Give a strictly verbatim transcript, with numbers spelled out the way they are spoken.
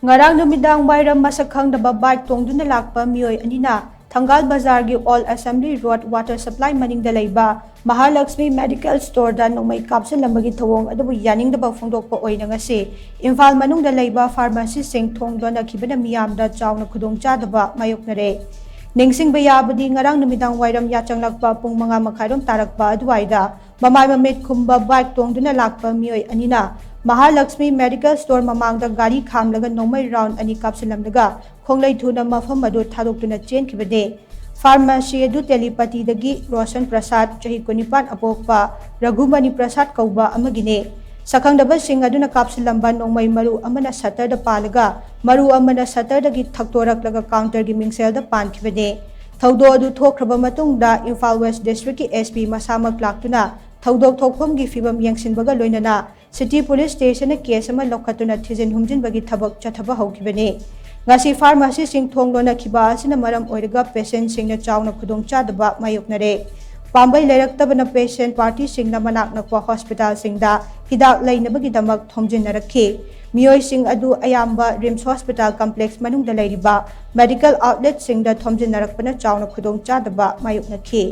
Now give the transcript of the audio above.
ꯉꯔꯥꯡ ꯅꯨꯃꯤꯗꯥꯡ ꯋꯥꯏꯔꯝ ꯃꯁꯛ ꯈꯪꯗꯕ ꯕꯥꯏꯛ ꯇꯣꯡꯗꯨꯅ ꯂꯥꯛꯄ ꯃꯤꯑꯣꯏ ꯑꯅꯤꯅ ꯊꯪꯒꯥꯜ ꯕꯖꯥꯔꯒꯤ old assembly road water supply ꯃꯅꯤꯡꯗ ꯂꯩꯕ ꯃꯍꯥꯂꯛꯁꯃꯤ ꯃꯦꯗꯤꯀꯦꯜ ꯁ꯭ꯇꯣꯔꯗ ꯅꯣꯡꯃꯩ ꯀꯥꯞꯁꯤꯜꯂꯝꯕꯒꯤ ꯊꯧꯑꯣꯡ ꯑꯗꯨꯕꯨ ꯌꯥꯅꯤꯡꯗꯕ ꯐꯣꯡꯗꯣꯛꯄ ꯑꯣꯏꯅ ꯉꯁꯤ ꯏꯝꯐꯥꯜ ꯃꯅꯨꯡꯗ ꯂꯩꯕ ꯐꯥꯔꯃꯥꯁꯤꯁꯤꯡ ꯊꯣꯡ ꯂꯣꯟꯅꯈꯤꯕꯅ ꯃꯤꯌꯥꯝꯗ ꯆꯥꯎꯅ ꯈꯨꯗꯣꯡꯆꯥꯗꯕ ꯃꯥꯌꯣꯛꯅꯔꯦ꯫ ꯅꯤꯡꯁꯤꯡꯕ ꯌꯥꯕꯗꯤ ꯉꯔꯥꯡ ꯅꯨꯃꯤꯗꯥꯡ ꯋꯥꯏꯔꯝ ꯌꯥꯆꯪꯂꯛꯄ ꯄꯨꯡ ꯃꯉꯥ ꯃꯈꯥꯏꯔꯣꯝ ꯇꯥꯔꯛꯄ ꯑꯗꯨꯋꯥꯏꯗ ꯃꯃꯥꯏ ꯃꯃꯤꯠ ꯈꯨꯝꯕ ꯕꯥꯏꯛ ꯇꯣꯡꯗꯨꯅ ꯂꯥꯛꯄ ꯃꯤꯑꯣꯏ ꯑꯅꯤꯅ ꯃꯍꯥꯂꯛꯁꯃꯤ ꯃꯦꯗꯤꯀꯦꯜ ꯁ꯭ꯇꯣꯔ ꯃꯃꯥꯡꯗ ꯒꯥꯔꯤ ꯈꯥꯝꯂꯒ ꯅꯣꯡꯃꯩ ꯔꯥꯎꯟ ꯑꯅꯤ ꯀꯥꯞꯁꯤꯜꯂꯝꯂꯒ ꯈꯣꯡꯂꯩ ꯊꯨꯅ ꯃꯐꯝ ꯑꯗꯨ ꯊꯥꯗꯣꯛꯇꯨꯅ ꯆꯦꯟꯈꯤꯕꯅꯤ꯫ ꯐꯥꯔꯃꯥꯁꯤ ꯑꯗꯨ ꯇꯦꯂꯤꯄꯇꯤꯗꯒꯤ ꯔꯣꯁꯟ ꯄ꯭ꯔꯁꯥꯗ, ꯆꯍꯤ ꯀꯨꯟꯅꯤꯄꯥꯟ, ꯑꯄꯣꯛꯄ ꯔꯘꯨꯃꯅꯤ ꯄ꯭ꯔꯁꯥꯗ ꯀꯧꯕ ꯑꯃꯒꯤꯅꯤ꯫ ꯁꯛꯈꯪꯗꯕꯁꯤꯡ ꯑꯗꯨꯅ ꯀꯥꯞꯁꯤꯜꯂꯝꯕ ꯅꯣꯡꯃꯩ ꯃꯔꯨ ꯑꯃꯅ ꯁꯠꯇꯔꯗ ꯄꯥꯜꯂꯒ ꯃꯔꯨ ꯑꯃꯅ ꯁꯠꯇꯔꯗꯒꯤ ꯊꯛꯇꯣꯔꯛꯂꯒ ꯀꯥꯎꯟꯇꯔꯒꯤ ꯃꯤꯡꯁꯦꯜꯗ ꯄꯥꯟꯈꯤꯕꯅꯤ꯫ ꯊꯧꯗꯣꯛ ꯑꯗꯨ ꯊꯣꯛꯈ꯭ꯔꯕ ꯃꯇꯨꯡꯗ ꯏꯝꯐꯥꯜ ꯋꯦꯁ ꯗꯤꯁꯇ꯭ꯔꯤꯛꯀꯤ ꯑꯦꯁ ꯄꯤ ꯃꯁꯥꯃꯛ ꯂꯥꯛꯇꯨꯅ ꯊꯧꯗꯣꯛ ꯊꯣꯛꯐꯝꯒꯤ ꯐꯤꯕꯝ ꯌꯦꯡꯁꯤꯟꯕꯒ ꯂꯣꯏꯅꯅ ꯁꯤꯇꯤ ꯄꯨꯂꯤꯁ ꯁ꯭ꯇꯦꯁꯟꯗ ꯀꯦꯁ ꯑꯃ ꯂꯧꯈꯠꯇꯨꯅ ꯊꯤꯖꯤꯟ ꯍꯨꯝꯖꯤꯟꯕꯒꯤ ꯊꯕꯛ ꯆꯠꯊꯕ ꯍꯧꯈꯤꯕꯅꯤ꯫ ꯉꯁꯤ ꯐꯥꯔꯃꯥꯁꯤꯁꯤꯡ ꯊꯣꯡ ꯂꯣꯟꯅꯈꯤꯕ ꯑꯁꯤꯅ ꯃꯔꯝ ꯑꯣꯏꯔꯒ ꯄꯦꯁꯦꯟꯁꯤꯡꯅ ꯆꯥꯎꯅ ꯈꯨꯗꯣꯡꯆꯥꯗꯕ ꯃꯥꯌꯣꯛꯅꯔꯦ꯫ ꯄꯥꯝꯕꯩ ꯂꯩꯔꯛꯇꯕꯅ ꯄꯦꯁꯦꯟ ꯄꯥꯔꯇꯤꯁꯤꯡꯅ ꯃꯅꯥꯛ ꯅꯛꯄ ꯍꯣꯁꯄꯤꯇꯥꯜꯁꯤꯡꯗ ꯍꯤꯗꯥꯛ ꯂꯩꯅꯕꯒꯤꯗꯃꯛ ꯊꯣꯝꯖꯤꯟꯅꯔꯛꯈꯤ꯫ ꯃꯤꯑꯣꯏꯁꯤꯡ ꯑꯗꯨ ꯑꯌꯥꯝꯕ ꯔꯤꯝꯁ ꯍꯣꯁꯄꯤꯇꯥꯜ ꯀꯝꯄ꯭ꯂꯦꯛꯁ ꯃꯅꯨꯡꯗ ꯂꯩꯔꯤꯕ ꯃꯦꯗꯤꯀꯦꯜ ꯑꯥꯎꯠꯂꯦꯠꯁꯤꯡꯗ ꯊꯣꯝꯖꯤꯟꯅꯔꯛꯄꯅ ꯆꯥꯎꯅ ꯈꯨꯗꯣꯡꯆꯥꯗꯕ ꯃꯥꯌꯣꯛꯅꯈꯤ꯫